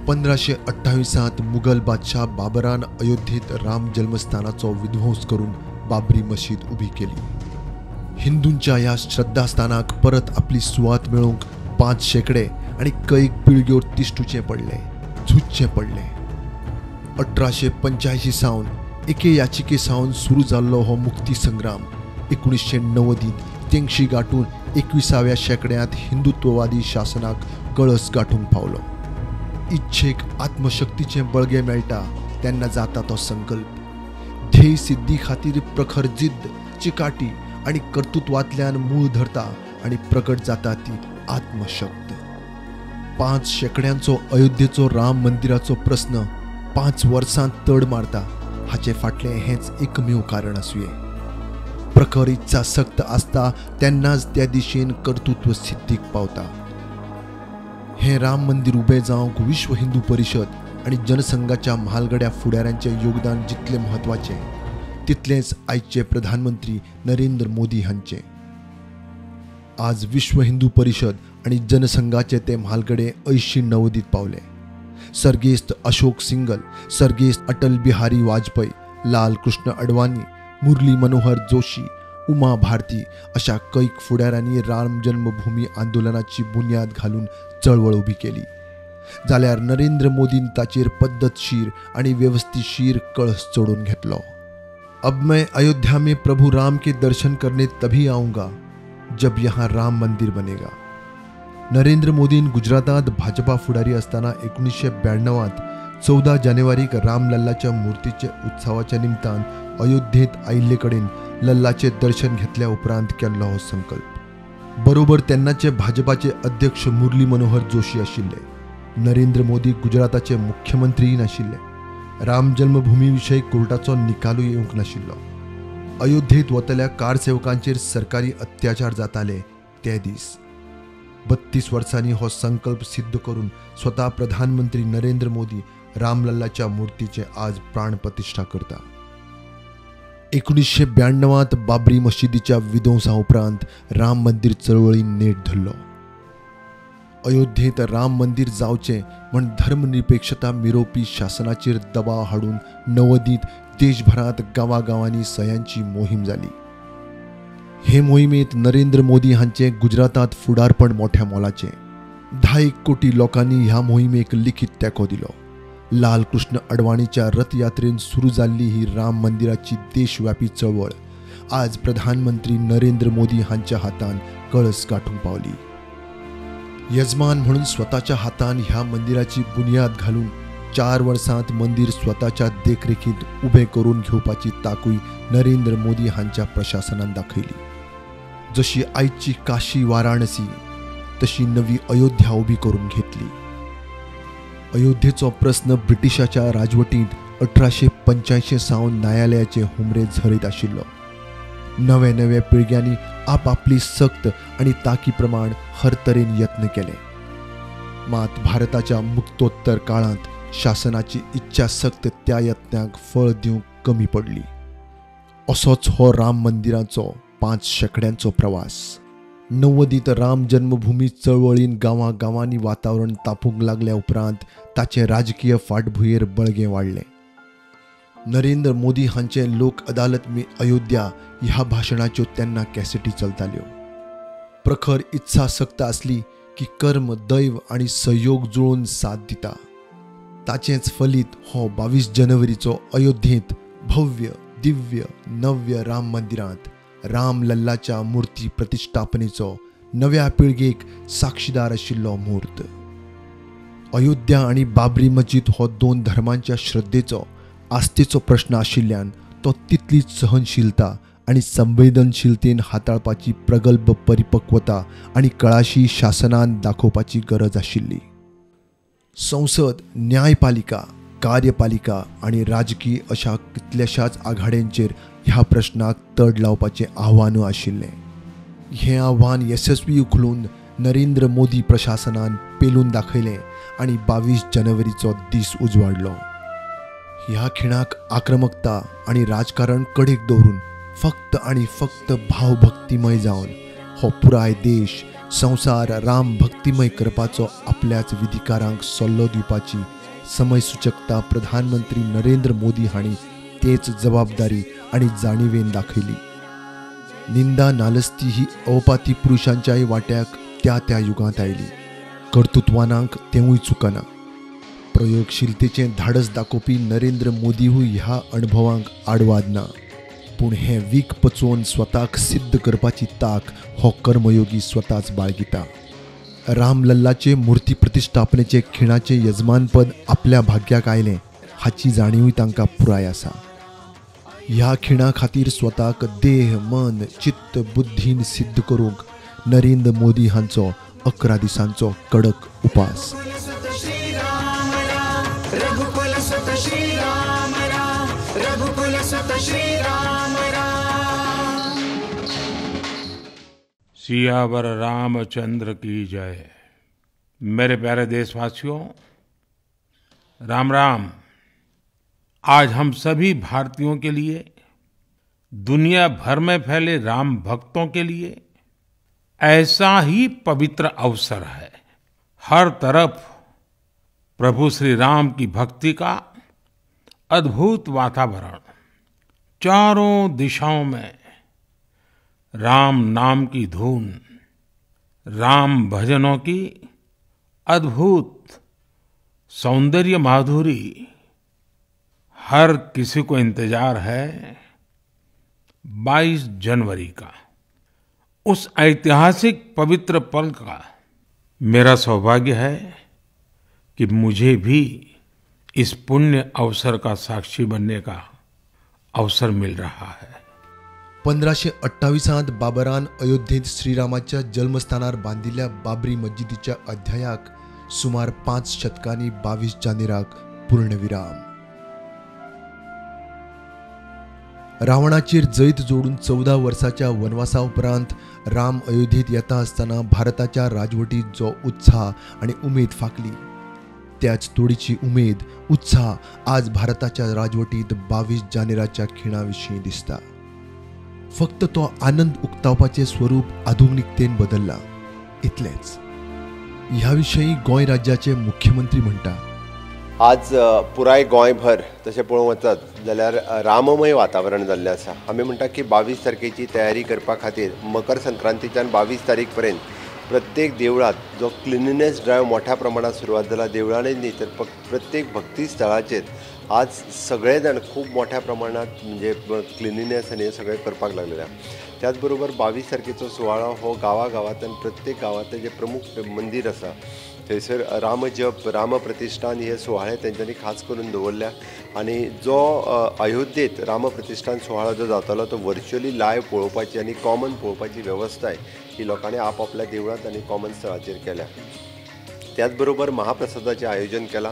1528 मुघल बादशाह बाबरान अयोध्येत राम जन्मस्थानाचो विध्वंस करून बाबरी मशीद उबी केली. हिंदूंच्या ह्या श्रद्धास्थानाक परत आपली सुवात मेळोवंक 5 शेंकडे आनी कैक पिळग्यो तिश्टुचें पडलें, झुजचें पडलें. 1885 सावन एके याचिके सावन सुरू जाल्लो हो मुक्ती संग्राम 1990 तेंगशी गांठून 21व्या शेंकड्यांत हिंदुत्ववादी शासनाक कळस गांठूंक पावलो. इच्छेक आत्मशक्तीचें बळगें मेळटा तेन्ना जाता तो संकल्प. ध्येय सिद्धी खातीर प्रखर जिद्द, चिकाटी आनी कर्तृत्वांतल्यान मूळ धरता आनी प्रकट जाता ती आत्मशक्त. 5 शेंकड्यांचो अयोध्येचो राम मंदिराचो प्रस्न 5 वर्सांत तड मारता हाचे फाटलें हेंच एकमेव कारण आसुये. प्रखर इत्सा सक्त आसता तेन्नाच त्या दिशेन कर्तृत्व सिद्धीक पावता. हें राम मंदिर उबें जावंक विश्व हिंदू परिशद आनी जनसंघाच्या म्हालगड्या फुडाऱ्यांचें योगदान जितलें म्हत्वाचें तितलेंच आयचे प्रधानमंत्री नरेंद्र मोदी हांचें. आज विश्व हिंदू परिशद आनी जनसंघाचे ते म्हालगडे 80-90 पावले. सर्गेस्त अशोक सिंगल, सर्गेस्त अटल बिहारी वाजपेयी, लाल कृष्ण अडवाणी, मुरली मनोहर जोशी, उमा भारती अशा कैक फुडाऱ्यांनी राम जन्मभूमी आंदोलनाची बुन्याद घालून चळवळ उबी केली. जाल्यार नरेंद्र मोदीन ताचेर पद्दतशीर आनी वेवस्थितशीर कळस चडोवन घेतलो. अब मैं अयोध्या में प्रभु राम के दर्शन करने तभी आऊँगा जब यहाँ राम मंदिर बनेगा. नरेंद्र मोदीन गुजरातांत भाजपा फुडारी आसतना 1992 14 जानेवारीक रामलल्लाच्या मूर्तीचे उत्सवाच्या निमतान अयोध्येत आयिल्ले कडेन लल्लाचे दर्शन घेतल्या उपरांत केल्लो हो संकल्प. बरोबर तेन्नाचे भाजपाचे अध्यक्ष मुरली मनोहर जोशी आशिल्ले. नरेंद्र मोदी गुजराताचे मुख्यमंत्रीय नाशिल्ले. राम जन्मभूमी विशय कोर्टाचो निकालूय येवंक नाशिल्लो. अयोध्येत वतल्या कारसेवकांचेर सरकारी अत्याचार जाताले ते दीस. 32 वर्सांनी हो संकल्प सिद्ध करून स्वता प्रधानमंत्री नरेंद्र मोदी रामलल्लाच्या मूर्तीचे आज प्राणप्रतिष्ठा करता. 1992 बाबरी मशिदीच्या विध्वंसा उपरांत राम मंदिर चळवळीन नेट धरलो. अयोध्येत राम मंदिर जावचें म्हण धर्मनिरपेक्षता मिरोवपी शासनाचेर दबाव हाडून 90 देशभरांत गांवागांवांनी सयांची मोहीम जाली. हे मोहिमेंत नरेंद्र मोदी हांचें गुजरातांत फुडारपण मोठ्या मोलाचें. 10 कोटी लोकांनी ह्या मोहिमेक लिखीत तेंको दिलो. लाल कृष्ण अडवाणीच्या रथयात्रेन सुरू जाल्ली ही राम मंदिराची देशव्यापी चळवळ आज प्रधानमंत्री नरेंद्र मोदी हांच्या हातान कळस गांठूंक पावली. यजमान म्हणून स्वताच्या हातान ह्या मंदिराची बुन्याद घालून 4 वर्सांत मंदिर स्वताच्या देखरेखींत उबें करून घेवपाची ताकूय नरेंद्र मोदी हांच्या प्रशासनान दाखयली. जशी आयची काशी वाराणसी तशी नवी अयोध्या उबी करून घेतली. अयोध्येचो प्रस्न ब्रिटिशाच्या राजवटींत 1885 सावन न्यायालयाचे हुमरे झरयत आशिल्लो. नवे नवे पिळग्यांनी आपापली सक्त आनी ताकी प्रमाण हर तरेन यत्न केले. मात भारताच्या मुक्तोत्तर काळांत शासनाची इच्छासक्त त्या यत्नांक फळ दिवंक कमी पडली. असोच हो राम मंदिराचो 5 शेंकड्यांचो प्रवास. 90 राम जन्मभूमी चळवळीन गांवागांवांनी वातावरण तापूंक लागल्या उपरांत ताचें राजकीय फाटभुंयेर बळगें वाडलें. नरेंद्र मोदी हांचें लोक अदालत में अयोध्या ह्या भाशणाच्यो तेन्ना कॅसेटी चलताल्यो. प्रखर इत्सासक्त आसली की कर्म, दैव आनी सहयोग जुळोवन साथ दिता. ताचेंच फलीत हो 22 जानेवारीचो अयोध्येंत भव्य दिव्य नव्य राम मंदिरांत रामलल्लाच्या मूर्ती प्रतिष्ठापनेचो नव्या पिळगेक साक्षीदार आशिल्लो म्हूर्त. अयोध्या आनी बाबरी मस्जिद हो 2 धर्मांच्या श्रद्धेचो, आस्थेचो प्रश्न आशिल्ल्यान तो तितलीच सहनशीलता आनी संवेदनशीलतेन हाताळपाची प्रगल्भ परिपक्वता आनी कळाशी शासनान दाखोवपाची गरज आशिल्ली. संसद, न्यायपालिका, कार्यपालिका आनी राजकीय अशा कितल्याशाच आघाड्यांचेर ह्या प्रश्नाक तड लावपाचें आव्हानूय आशिल्लें. हें आव्हान येसस्वी उखलून नरेंद्र मोदी प्रशासनान पेलून दाखयलें आनी 22 जानेवारीचो दीस उजवाडलो. ह्या खिणाक आक्रमकता आनी राजकारण कडेक दवरून फक्त आनी फक्त भावभक्तिमय जावन हो पुराय देश संवसार राम भक्तिमय करपाचो आपल्याच विधिकारांक सल्लो दिवपाची समयसूचकता प्रधानमंत्री नरेंद्र मोदी हांणी तेच जबाबदारी आनी जाणीवेन दाखयली. निंदा नालस्ती ही अवपाती पुरुशांच्याय वाट्याक त्या त्या युगांत आयली. कर्तृत्वानांक तेवूय चुकना. प्रयोगशीलतेचें धाडस दाखोवपी नरेंद्र मोदीहूय ह्या अणभवांक आडवाद ना. पूण हें वीख पचोवन स्वताक सिद्ध करपाची ताक हो कर्मयोगी स्वताच बाळगिता. रामलल्लाचे मूर्ती प्रतिश्ठापनेचे खिणाचें यजमानपद आपल्या भाग्याक आयलें हाची जाणीवूय तांकां पुराय आसा. ह्या खिणा खातीर स्वताक देह मन चित्त बुद्धीन सिद्ध करूंक नरेंद्र मोदी हांचो 11 दिसांचो कडक उपास. सियावर रामचंद्र की जय. मेरे प्यारे देशवासियों, राम राम. आज हम सभी भारतीयों के लिए, दुनिया भर में फैले राम भक्तों के लिए ऐसा ही पवित्र अवसर है. हर तरफ प्रभु श्री राम की भक्ति का अद्भुत वातावरण, चारों दिशाओं में राम नाम की धुन, राम भजनों की अद्भुत सौंदर्य माधुरी. हर किसी को इंतजार है 22 जनवरी का, उस ऐतिहासिक पवित्र पल का. मेरा सौभाग्य है कि मुझे भी इस पुण्य अवसर का साक्षी बनने का अवसर मिल रहा है. 1528 बाबरान अयोध्येत श्रीरामाच्या जन्मस्थानार बांदिल्ल्या बाबरी मस्जिदीच्या अध्यायाक सुमार 5 शतकांनी 22 जानेराक पूर्णविराम. रावणाचेर जैत जोडून 14 वर्साच्या वनवासा उपरांत राम अयोध्येत येता आसतना भारताच्या राजवटीत जो उत्साह आनी उमेद फांकली त्याच तोडीची उमेद उत्साह आज भारताच्या राजवटीत 22 जानेराच्या खिणा विशीं दिसता. फक्त तो आनंद उक्तावपाचें स्वरूप आधुनिकतेन बदलला इतलेंच. ह्या विशीं गोंय राज्याचे मुख्यमंत्री म्हणटा, आज पुराय गोंयभर तशें पळोवंक वचत जाल्यार राममय वातावरण जाल्लें आसा. आमी म्हणटा की 22 तारखेची तयारी करपा खातीर मकर संक्रांतीच्यान 22 तारीख पर्यंत प्रत्येक देवळांत जो क्लिनिनेस ड्रायव्ह मोठ्या प्रमाणात सुरवात जाला, देवळांनी न्ही तर प्रत्येक भक्ती स्थळाचेर आज सगळे जाण खूब मोठ्या प्रमाणात म्हणजे क्लिनिनेस आनी हें सगळें करपाक लागलेलें आसा. त्याच बरोबर 22 तारखेचो सुवाळो हो गांवागांवांतल्यान प्रत्येक गांवांतलें जें प्रमुख मंदीर आसा थंयसर रामजप रामप्रतिश्ठान हे सुवाळे तेंच्यांनी खास करून दवरल्या आनी जो अयोध्येत रामप्रतिश्ठान सुवाळो जो जातालो तो वर्च्युअली लायव्ह पळोवपाची आनी कॉमन पळोवपाची वेवस्थाय ही लोकांनी आपआपल्या देवळांत आनी कॉमन स्थळाचेर केल्या. त्याच बरोबर महाप्रसादाचें आयोजन केलां.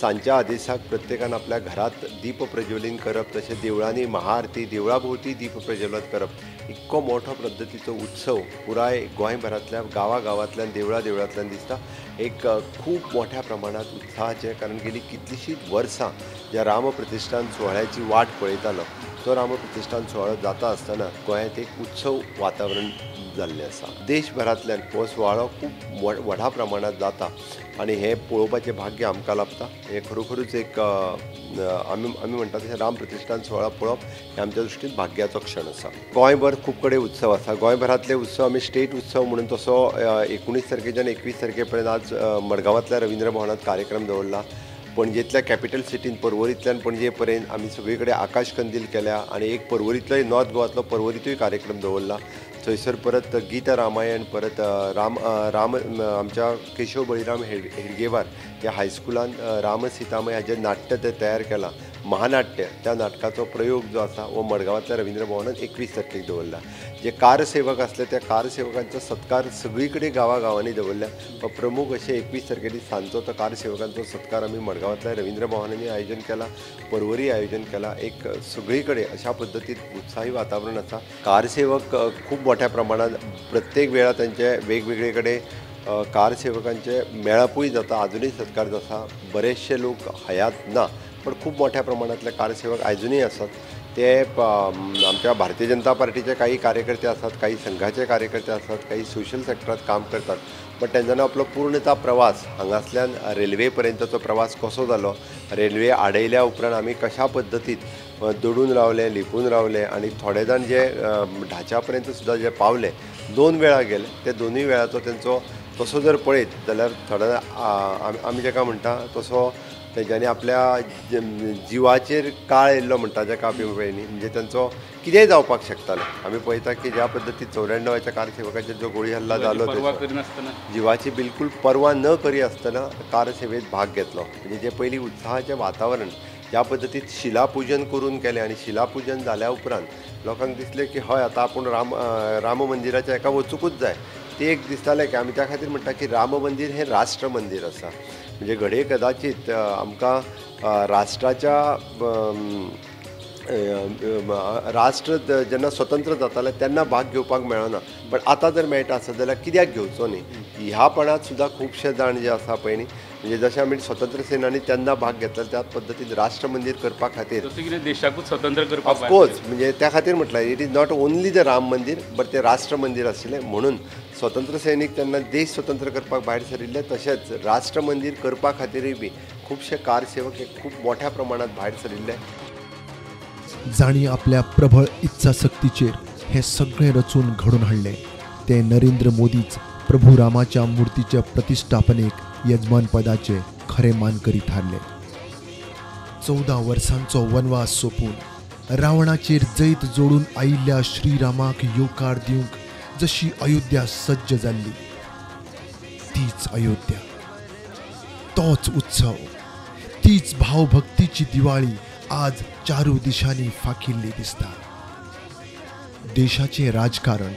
सांजच्या आदेसाक प्रत्येकान आपल्या घरांत दीप प्रज्वलीन करप, तशें देवळांनी महाआरती, देवळा भोंवती दीप प्रज्वलन करप, इतको मोठो पद्दतीचो उत्सव पुराय गोंयभरांतल्या गांवागांवांतल्यान देवळा देवळांतल्यान दिसता. एक खूब मोठ्या प्रमाणांत उत्साहाचें, कारण गेली कितलींशींच वर्सां ज्या रामप्रतिश्ठान सुवाळ्याची वाट पळयतालो तो रामप्रतिश्ठान सुवाळो जाता आसतना गोंयांत एक उत्सव वातावरण जाल्लें आसा. देशभरांतल्यान हो सुवाळो खूब व्हडा प्रमाणांत जाता आनी हें पळोवपाचें भाग्य आमकां लाभता. हें खरोखरूच एक आमी म्हणटा तशें रामप्रतिश्ठान सुवाळो पळोवप हें आमच्या दृश्टीन भाग्याचो क्षण आसा. गोंयभर खूब कडेन उत्सव आसा. गोंयभरांतले उत्सव आमी स्टेट उत्सव म्हणून तसो 19 तारखेच्यान 21 तारखे पर्यंत आज मडगांवांतल्या रवींद्र भवनांत कार्यक्रम दवरला. पणजेंतल्या कॅपिटल सिटीन पर्वरींतल्यान पणजे पर्यंत आमी सगळे कडेन आकाश कंदील केल्या आनी एक पर्वरींतलोय नॉर्थ गोवांतलो पर्वरींतूय कार्यक्रम दवरला. थंयसर परत गीता रामायण, परत राम राम आमच्या केशव बळीराम हेडगेवार ह्या हायस्कुलान राम सीतामय हाजें नाट्य तें तयार केलां, महानाट्य, त्या नाटकाचो प्रयोग जो आसा हो मडगांवांतल्या रवींद्र भवनांत 21 तारखेक दवरला. जे कारसेवक आसले त्या कारसेवकांचो सत्कार सगळी कडेन गांवागांवांनी दवरल्या. प्रमुख अशें 21 तारखेक सांजचो तो कारसेवकांचो सत्कार आमी मडगांवांतल्या रवींद्र भवनांनी आयोजन केला, पर्वरी आयोजन केला. एक सगळी कडेन अशा पद्दतीन उत्साही वातावरण आसा. कारसेवक खूब मोठ्या प्रमाणात प्रत्येक वेळा तांचे वेगवेगळे कडेन कारसेवकांचे मेळपूय जाता, आजुनूय सत्कार जाता. बरेचशे लोक हयात ना, पण खूब मोठ्या प्रमाणांतले कारसेवक आजुनूय आसात. ते आमच्या भारतीय जनता पार्टीचे काही कार्यकर्ते आसात, काही संघाचे कार्यकर्ते आसात, काही सोशल सेक्टरात काम करतात, बट तेंच्यांनी आपलो पूर्णता प्रवास हांगासल्यान रेल्वे पर्यंतचो प्रवास कसो जालो, रेल्वे आडयल्या उपरांत आमी कशा पद्दतीन दडून रावले, लिपून रावले आनी थोडे जाण जे ढाच्या पर्यंत सुद्दां जे पावले, 2 वेळा गेले, ते दोनूय वेळाचो तेंचो तसो जर पळयत जाल्यार थोडे आमी जेका म्हणटा तसो तेंच्यांनी आपल्या जिवाचेर काळ येयल्लो म्हणटा जेका आमी पळय न्ही, म्हणजे तेंचो कितेंय जावपाक शकतालें. आमी पळयता की ज्या पद्दतीन 94च्या कारसेवकाचेर जो गोळी हल्ला जालो, जिवाची बिलकूल पर्वा न करी आसतना कारसेवेत भाग घेतलो. म्हणजे जे पयलीं उत्साहाचें वातावरण ज्या पद्दतीन शिलापूजन करून केलें आनी शिलापूजन जाल्या उपरांत लोकांक दिसलें की हय आतां आपूण राम मंदिराच्या एका वचुकूच जाय. ते एक दिसतालें की आमी त्या खातीर म्हणटा की राम मंदीर हें राष्ट्र मंदीर आसा. म्हणजे घडये कदाचीत आमकां राष्ट्राच्या राष्ट्र जेन्ना स्वतंत्र जातालें तेन्ना भाग घेवपाक मेळना, बट आतां जर मेळटा आसत जाल्यार कित्याक घेवचो न्ही ह्या पणांत सुद्दां खुबशे जाण जे आसा पळय न्ही, म्हणजे जशें आमी स्वतंत्र सेनानी तेन्ना भाग घेतला त्याच पद्दतीन राष्ट्र मंदीर करपा खातीर देशाकूच स्वतंत्र करपाक ऑफकोर्स, म्हणजे त्या खातीर म्हटलां it is not only the Ram Mandir but तें राष्ट्र मंदीर आशिल्लें म्हणून स्वतंत्र सैनीक तेन्ना देश स्वतंत्र करपाक भायर सरिल्ले, तशेंच राष्ट्र मंदीर करपा खातीरूय बी खुबशे कारसेवक हे खूब मोठ्या प्रमाणांत भायर सरिल्ले. जांणी आपल्या प्रबळ इत्साशक्तीचेर हें सगळें रचून घडोवन हाडलें ते नरेंद्र मोदीच प्रभू रामाच्या मूर्तीच्या प्रतिष्ठापनेक यजमानपदाचे खरे मानकरी थारले. 14 वर्सांचो वनवास सोंपून रावणाचेर जैत जोडून आयिल्ल्या श्रीरामाक येवकार दिवंक जशी अयोध्या सज्ज जाल्ली, तीच अयोध्या, तोच उत्सव, तीच भावभक्तीची दिवाळी आज चारू दिशांनी फाकिल्ली दिसता. देशाचें राजकारण,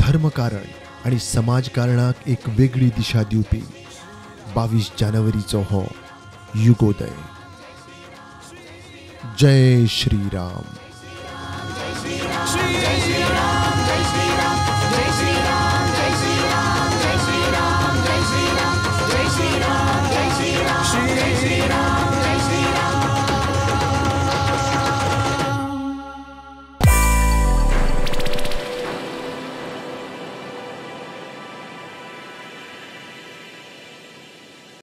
धर्मकारण आनी समाजकारणाक एक वेगळी दिशा दिवपी 22 जानेवारीचो हो युगोदय. जय श्रीराम.